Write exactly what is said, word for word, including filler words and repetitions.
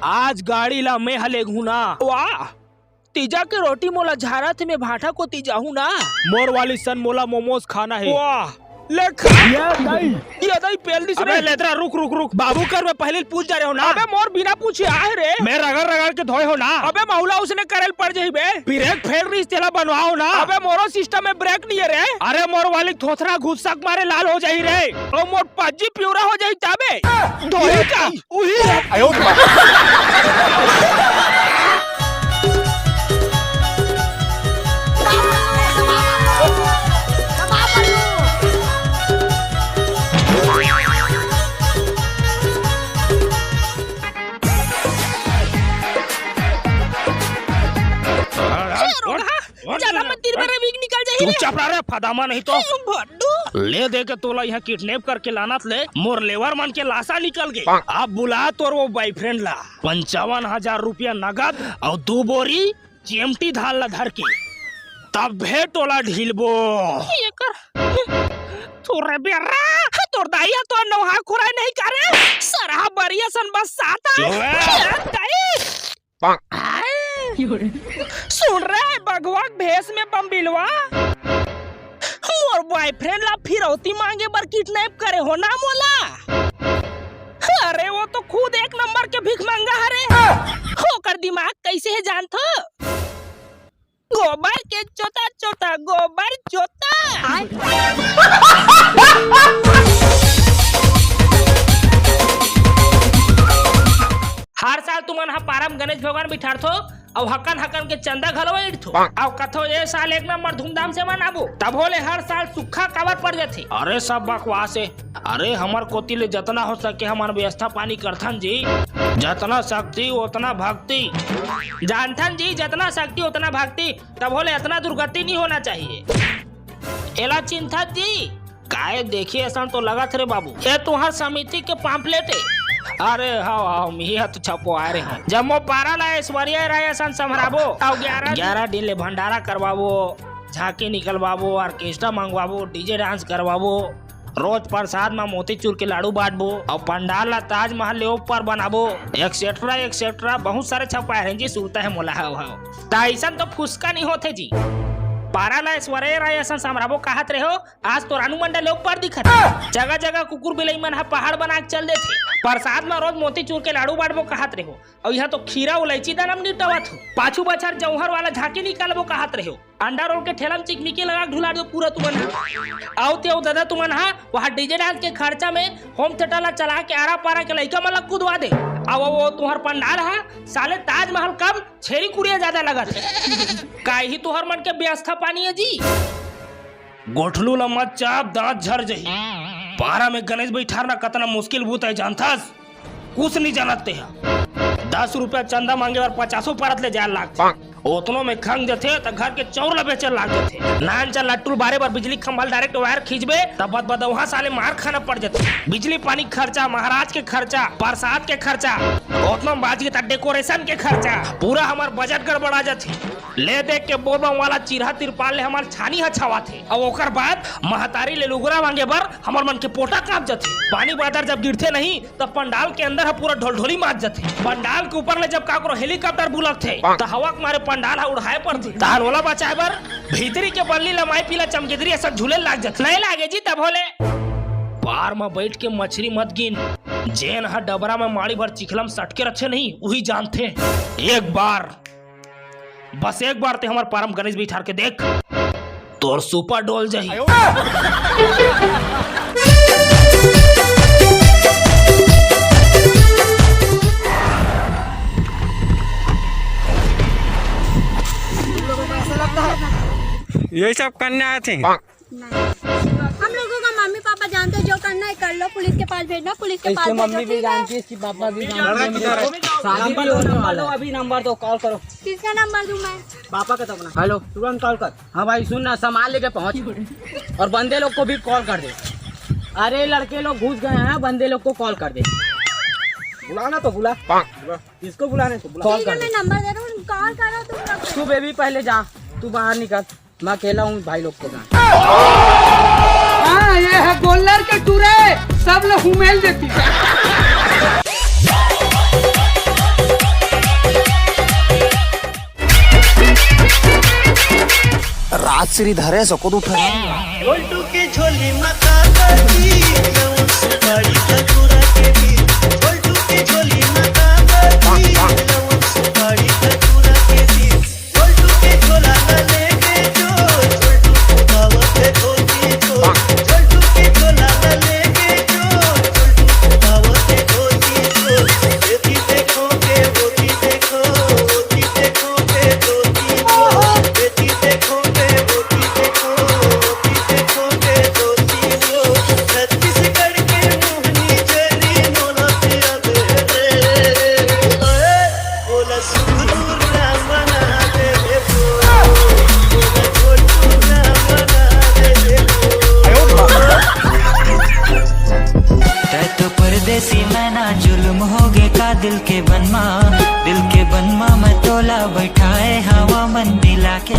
आज गाड़ी ला मैं ह लेगहूं ना। वाह, तीजा के रोटी मोला झारत हे, मैं भाठा कोती जाहूं ना। मोर वाली सन मोला मोमोज खाना हे। वाह, ले खा। ये दाई। ये दाई पेल दिस अबे रे। लेदरा, रुक, रुक, रुक। बाबू कर मैं पहले पूछ जा रहे हो ना। अबे मोर बिना पूछे आए रे। मैं रगड़ रगड़ के धोए हो ना। अबे महुला उसने करल पड़ जाही बे। ब्रेक फेल रहीस तेला बनवाओ ना। अबे मोरो सिस्टम में ब्रेक नहीं है रे। अरे मोर वाली थोथरा घुसक मारे लाल हो जाही रे। ओ मोर पज्जी पिवरा हो जाही जाबे। धोई का? उही। ज्यादा मत दिन भर वीक निकल जाही रे। चुपचाप रह रे, फदामा नहीं तो। ए, भड्डू। ले दे के तोला यहाँ किडनैप करके लानत ले मोर लेवर मन के लाशा निकल गए। अब बुला तोर वो बॉयफ्रेंड ला, पंचावन हजार रुपया नगद और दो बोरी चेमटी धान ला धर के, तब भेंट ओला ढीलबो। ये कर। तोरे बेरा, तोर दाई ह तो नौहा खुराई नहीं करे। सरहा बरिया सन बस साता। चुप। ए, दाई। आय। सुन रे, बघवा के भेष में बम्बिलवा। मोर बॉयफ्रेंड ला फिरौती मांगे बर किडनैप करे हो ना मोला? अरे वो तो खुद एक नंबर के भिखमंगा हरे। ओकर दिमाग कैसे है जानथो? गोबर के चोता चोता, गोबर चोता। हर साल तुमन ह पारा म गणेश भगवान बिठारथो, अउ हकन हकन के चंदा घलो इड़थो। अउ कथो ए साल एक नंबर धूमधाम से मनाबो, तभो ले हर साल सुक्खा काबर पड़ जथे। अरे सब बकवास हे। अरे हमर कोति ले जतना हो सके हमन व्यवस्था पानी करथन जी, जतना शक्ति ओतना भक्ति। जानथन जी, जतना शक्ति ओतना भक्ति, तभो ले अतना दुर्गति नहीं होना चाहिए। एला चिंता जी, काय देखिए असन तो लगत रे बाबू, ये तुहार समिति के पाम्पलेट हे। अरे हव हव, मिया तो छपवाए रहे हव। जम्मो पारा ला ऐश्वर्या राय असन संभराबो, अउ ग्यारह ग्यारह दिन ले भंडारा करवाबो, झांकी निकलवाबो, ऑर्केस्ट्रा मंगवाबो, डीजे डांस करवाबो, रोज प्रसाद म मोतीचूर के लाडू बांटबो, अउ पंडाल ला ताजमहल ले ऊपर बनाबो, एक्सेट्रा एक्सेट्रा। बहुत सारे छपवाए रहे जी, सुरता है मोला। हव हव, त अइसन तो फुसका नहीं होथे जी। पारा ला ऐश्वर्या राय असन संभराबो कहत रहे हो, आज तो रानू मंडल ले ऊपर दिखत हे। जगह जगह कुकुर बिलई मन ह पहाड़ बना के चल देथे। प्रसाद म रोज मोतीचूर के लाडू बांटबो कहत रहे हो, अउ यहाँ तो खीरा उलैची दाना म निपटावत हो। पाछू बछर जौहर वाला झांकी निकालबो कहत रहे हो, अंडा रोल के ठेला म चिकमिकी लगा के ढुला दो पूरा तुमन ह। अउ ते अउ दादा तुमन ह वहाँ डीजे डांस के खर्चा में होम थिएटर ला चला के आरा पारा के लइका मन ला कुदवा दे। अउ वो तुहर पंडाल ह साले ताजमहल कम छेरी कुड़िया ज्यादा लगत हे। काहे तुहर मन के व्यवस्था पानी हे जी। गोठलू ला मत चाप, दांत झर जही। पारा में गणेश बइठारना कतना मुश्किल बूता हे जानथस? कुछ नहीं जानत ते ह। दस रुपया चंदा मांगे बर पचासों परत ले जाए लागथे। ओतनो में खंग जथे त घर के चौर ला बेचे लाग जथे। नान चा लट्टू बारे बर बिजली खंभा ल डायरेक्ट वायर खींचबे त बदबदौहा साले मार खाना पड़ जथे। बिजली पानी के खर्चा, महाराज के खर्चा, प्रसाद के खर्चा, ओतनो में बाच गे त डेकोरेशन के खर्चा, पूरा हमार बजट गड़बड़ा जथे। ले देख के बोलबम वाला चिरहा तिरपाल ले हमार छानी ह छावाथे। अउ ओकर बाद महतारी ले लुगरा मांगे बर हमर मन के पोटा कांप जथे। पानी बादर जब गिरथे नहीं, त पंडाल के अंदर ह पूरा ढोलढोली माच जथे। पंडाल के ऊपर ले जब काकरो हेलीकॉप्टर बुलकथे, त हवा के मारे पंडाल ह उड़ाए पड़थे। तहन ओला बचाए बर भीतरी के बल्ली ल माई पीला चमगेदरी असन झूले लाग जथे। नहीं लागे जी तभो ले। पार म बैठ के मछरी मत गिन, जेन ह डबरा म माड़ी भर चिखला म सटके रथे नहीं, उही जानथे। एक बार बस एक बार ते हमर पारा म गणेश बइठार के देख, तोर सुपा डोल जाही। यही सब करने आए थे। नहीं। हम लोगों का मम्मी पापा जानते हैं, जो करना है कर लो, पुलिस के पास भेजना, पुलिस के पास इसके भेजो, मम्मी भी ठीक है? जानती है, इसकी पापा भी जानते हैं। शादी भी होने वाला है। अभी नंबर दो, कॉल करो। किसका नंबर दूं मैं? पापा का तो अपना। हेलो, तुरंत कॉल कर। हाँ भाई सुन ना, सामान लेके पहुँच और बंदे लोग को भी कॉल कर दे। अरे लड़के लोग घुस गए हैं, बंदे लोग को कॉल कर दे। बुलाना तो बुला। किसको बुलाने को बुला। कॉल ठीक है, कर दे। मैं नंबर दे रहा हूँ, कॉल करो तुम लोग। तू बेबी पहले जा, तू बाहर निकल। मैं अकेला हूँ भाई लोग के साथ। हाँ, ये है गोल्लर के टूरे, सब लोग हुमेल देती है। श्री धरे सको उठा। छोटू के झोली में का करती, लवन सुपारी धतूरा के बीज। छोटू के झोली में का करती, लवन सुपारी धतूरा के बीज। छोटू के झोला ला लेके चोर, छोटू को बावत है धोती चोर। छोटू के झोला ला लेके चोर, छोटू को बावत है धोती चोर। देखी देखो के, वो देखो, वो देखो के धोती चोर। देखी देखो के, वो देखो, वो देखो के धोती चोर। छत्तीसगढ़ के मोहनी जरी मोला पिया दे रे। ओए, बोला सुगनूर राम बना दे रे बोल। बोला छोटू राम बना दे रे बोल। तै तो परदेसी मैना, जुल्म होगे का दिल के बनमा। दिल के बनमा मैं तोला बैठाए हवा मन मिला के।